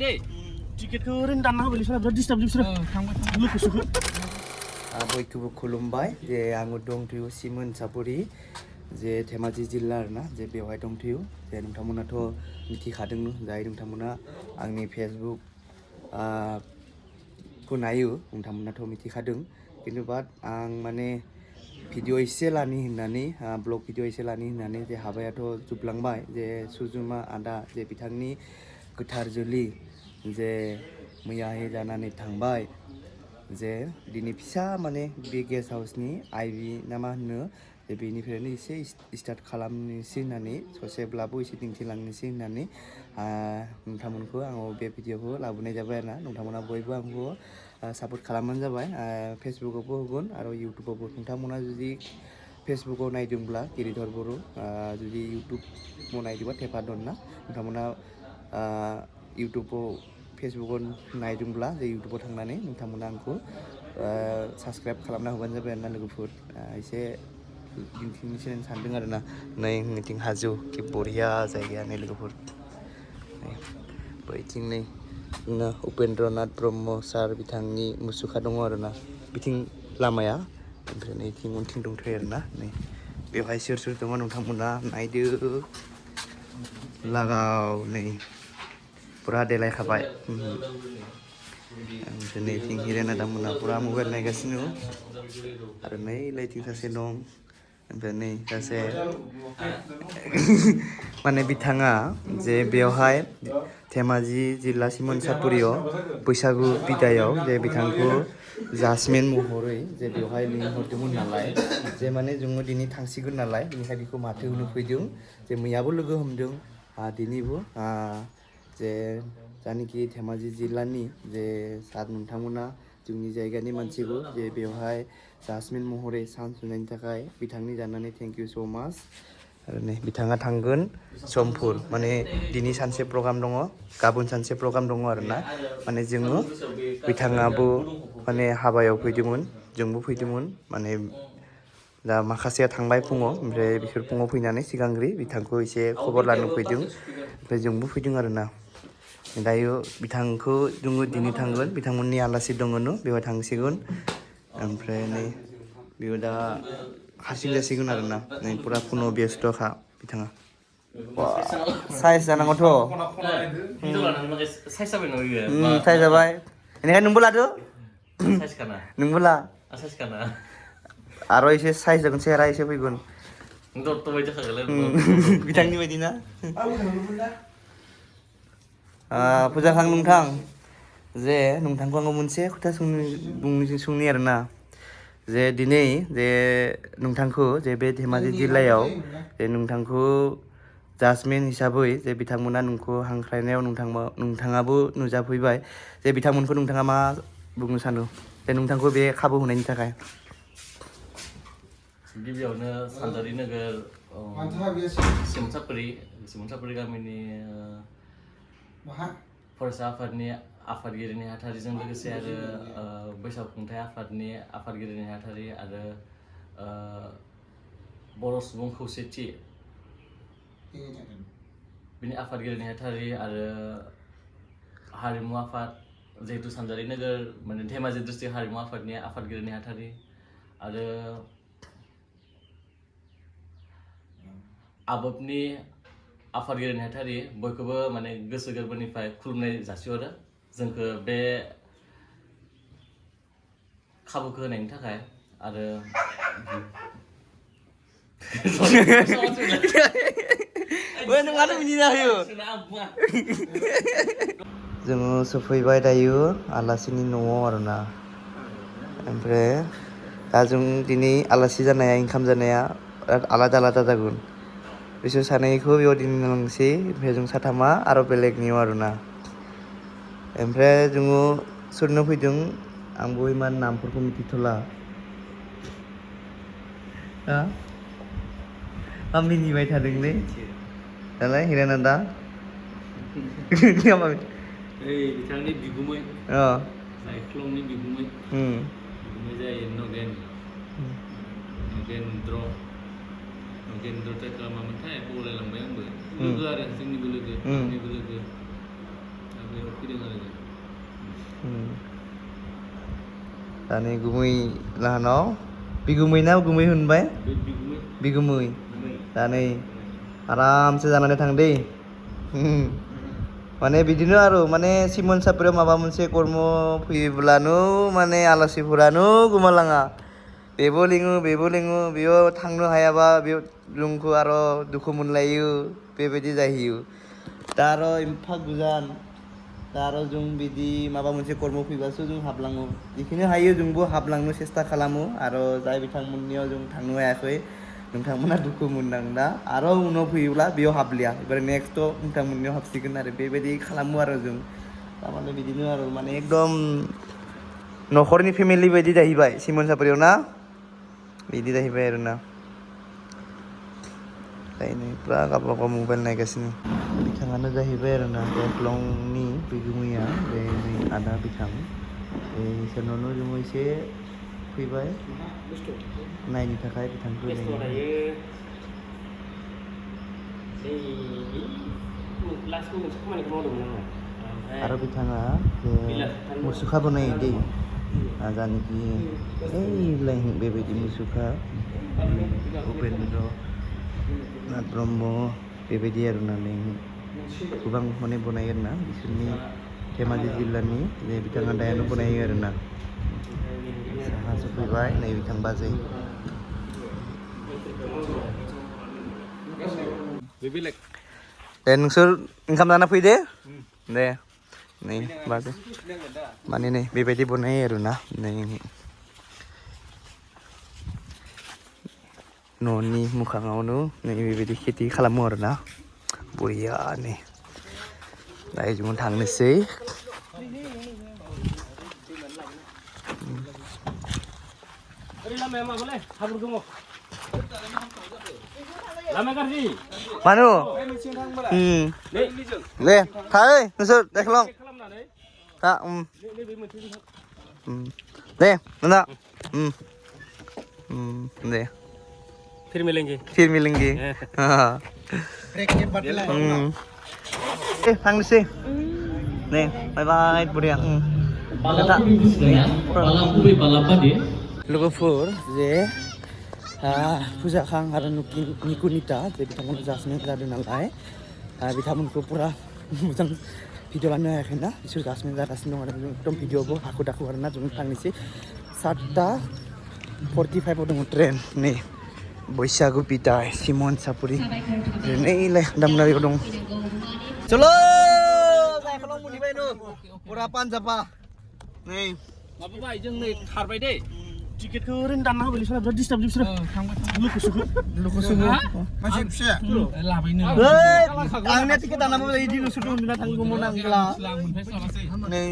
टिकेटखौ ओरैनो दानना होबाय बिसोर बिराद डिस्टार्ब बिसोर लोगोसेखौ बयखौबो खुलुमबाय जे आङो दंथ'यो सिमोन सापुरि जे धेमाजि जिल्ला आरोना जे बेवहाय दंथ'यो जे नोंथांमोनाथ' मिथिखादों जाय नोंथांमोना आंनि फेसबुक खौ नायो नोंथांमोनाथ' मिथिखादों खिन्थु बाट आं माने भिडिअ एसे लानि होननानै ब्लग भिडिअ एसे लानि होननानै जे हाबायाथ' जोबलांबाय जे सुजुमा आदा जे बिथांनि गोथार जुलि जे मैयाहाय जानानै थांबाय जे दिनै फिसा माने बे गेस्ट हाउसनि आइबि ना मा होनो जे बेनिफ्रायनो एसे स्टार्ट खालामनोसै होननानै ससेब्लाबो एसे दिन्थिलांनोसै होननानै नोंथांमोनखौ आङो बे भिडिअखौ लाबोनाय जाबाय आरोना नोंथांमोना बयबो आंखौ सापर्ट खालामबानो जाबाय फेसबुकआवबो होगोन आरो इउटुबावबो नोंथांमोना जुदि फेसबुकाव नायदोंब्ला गिरिधर बर' जुदि इउटुबाव नायदोंबा थेफादन ना नोंथांमोना इउटुबाव फेसबुकाव नायदोंब्ला जे इउटुबाव थांनानै नोंथांमोना आंखौ साबसक्राइब खालामना होबानो जाबाय आरोना लोगोफोर एसे दिन्थिनोसै सानदों आरोना नै नैथिं हाजो कि बरिया जायगायानो लोगोफोर बैथिं नै जोंना उपेन्द्रनाथ ब्रह्म सार बिथांनि मुसुखा दङ आरोना बिथिं लामाया ओमफ्राय नैथिं उनथिं दंथ'यो आरोना नै बेवहाय सोर सोर दङ नोंथांमोना नायदो लागाव नै फुरा देलायखाबाय ओमफ्राय नैथिं हिरेन आदामोना फुरा मबाइल नायगासिनो आरो नै लैथिं सासे दं ओमफ्राय नै सासे माने बिथाङा जे बेवहाय धेमाजि जिल्ला सिमोन सापुरियाव बैसागु बिदायाव जे बिथांखौ जासमिन महरै जे बेवहाय लिंहरदोंमोन नालाय जे माने जोङो दिनै थांसिगोन नालाय बेनिखायनो बेखौ माथो होनो फैदों जे मैयाबो लोगो हमदों दिनैबो जे जानिखि धेमाजि जिल्लानि जे सार नोंथांमोना जोंनि जायगानि मानसिबो जे बेवहाय जासमिन महरै चान्स होनायनि थाखाय बिथांनि जानानै थेंक इउ स' माच आरो नै बिथाङा थांगोन समफोर माने दिनै सानसे प्रग्राम दङ गाबोन सानसे प्रग्राम दङ आरोना माने जोङो बिथाङाबो माने हाबायाव फैदोंमोन जोंबो फैदोंमोन माने दा माखासेया थांबाय फुङाव ओमफ्राय बिसोर फुङाव फैनानै सिगांग्रि बिथांखौ एसे खबर लानो फैदों ओमफ्राय जोंबो फैदों आरोना दायो बिथांखौ जोङो दिनै थांगोन बिथांमोननि आलासि दङनो बेवहाय थांसिगोन ओमफ्राय नै बेयाव दा हारसिं जासिगोन आरोना नै फुरा फुनाव बेस्थ'खा बिथाङा साइज जानांगौथ' साइज जाबाय बेनिखायनो नोंबो लादो नोंबो ला आरो एसे साइज जागोन सेहेरा एसे फैगोन बिथांनि बायदि ना फुजाखां नोंथां जे नोंथांखौ आङो मोनसे खोथा सोंनि आरोना जे दिनै जे नोंथांखौ जे बे धेमाजि जिल्लायाव जे नोंथांखौ जासमिन हिसाबै जे बिथांमोना नोंखौ हांख्रायनायाव नोंथाङाबो नुजाफैबाय जे बिथांमोनखौ नोंथाङा मा बुंनो सानो जे नोंथांखौ बे खाबु होनायनि थाखाय गिबियावनो सानजारि नोगोर सिमोनसापुरि गामिनि फरायसा आफादनि आफादगिरि नेहाथारिजों लोगोसे आरो बैसागु खुंथाय आफादनि आफादगिरि नेहाथारि आरो बर' सुबुं खौसेथि बिनि आफादगिरि नेहाथारि आरो हारिमु आफाद जिहेतु सानजारि नोगोर माने धेमाजि डिस्ट्रिक्ट हारिमु आफादनि आफादगिरि नेहाथारि आरो आबोबनि आफादगिरि नेहाथारि बयखौबो माने गोसो गोरबोनिफ्राय खुलुमनाय जासिहरो जोंखौ बे खाबुखौ होनायनि थाखाय आरो जोङो सफैबाय दायो आलासिनि न'आव आरोना ओमफ्राय दा जों दिनै आलासि जानाया ओंखाम जानाया आलादा आलादा जागोन बिसोर सानैखौ बेयाव दिनलांसै ओमफ्राय जों साथामा आरो बेलेगनियाव आरोना ओमफ्राय जोङो सोरनो फैदों आंबो इमान नामफोरखौ मिथिथ'ला मा मिनिबाय थादोंलै दालाय हिरेन आदा बिथांनि बिगुमै सायख्लंनि बिगुमै जायो नगेन्द्र मामोनथाय बावलायलांबाय आंबो लोगो आरो जोंनिबो लोगो आंनिबो लोगो दा नै गुमै लाहानाव बिगुमै ना गुमै होनबाय बिगुमै दा नै आरामसे जानानै थां दै माने बिदिनो आरो माने सिमन सापरियाव माबा मोनसे कर्म फैयोब्लानो माने आलासिफोरानो गोमालाङा बेबो लिङो बेयाव थांनो हायाबा बेयाव जोंखौ आरो दुखु मोनलायो बेबायदि जाहैयो दा आरो एफा गोजान दा आरो जों बिदि माबा मोनसे कर्म फैबासो जों हाबलाङो जिखिनि हायो जोंबो हाबलांनो सेस्था खालामो आरो जाय बिथांमोननियाव जों थांनो हायाखै नोंथांमोना दुखु मोननांदा आरो उनाव फैयोब्ला बेयाव हाबलिया एबार नेक्स्टआव नोंथांमोननियाव हाबसिगोन आरो बेबायदि खालामो आरो जों थारमाने बिदिनो आरो माने एकदम न'खरनि फेमिलि बायदि जाहैबाय सिमन सापरियाव ना बिदि जाहैबाय आरो ना पुरा गावबागाव मबाइल नायगासिनो बिथाङानो जाहैबाय आरो ना जायख्लंनि बिगुमैया बे आदा बिथां इसोरनावनो जों एसे फैबाय नायनो थाखाय बिथांखौ आरो बिथाङा मुसुखा बनायो दै जानाखि ओइलाय बेबायदि मुसुखा उपेन्द्र नाथ ब्रह्म बेबायदि आरो ना गोबां माने बनायो आरो ना बिसोरनि धेमाजि जिल्लानि जे बिथाङा दायानो बनायो आरो ना साहा सफैबाय नै बिथां बाजै दे नोंसोर ओंखाम जाना फै दे नै बाजै माने नै बेबायदि बनायो आरो ना नै न'नि मोखाङावनो नै बेबायदि खेथि खालामो आरो ना बरिया नै दायो जों थांनोसै मानु दे थाहै नोंसोर देखलं था दे नोंना दे फिर मिलेंगे थांनोसै दे बाय बाय बरिया लोगोफोर जे फुजाखां आरो निकुनिता जे बिथांमोना जासिनाय जादों नालाय बिथांमोनखौ पुरा मोजां भिडिअ लानो हायाखैना बिसोर जासिनाय जागासिनो दं आरो एकदम भिडिअबो हाखु दाखु आरोना जों थांनोसै 7:45 दङ ट्रेन नै बैसागु बिदाय सिमन सापरि नैलाय दामनारियाव दं चलो जायखौल' मोनहैबाय नो पुरा पान्जाबा नै माबाबाय जों नै खारबाय दै टिकेटखौ ओरैनो दानना होबाय बिसोर बिराद डिस्टार्ब बिसोर लुखुसुखो मानसि फिसा लाबायनो आंनिया टिकेट दानना होबाय इदि नोंसोरथ' उन्दुना थांगौमोन आंब्ला मोनफैस्लाबासै नै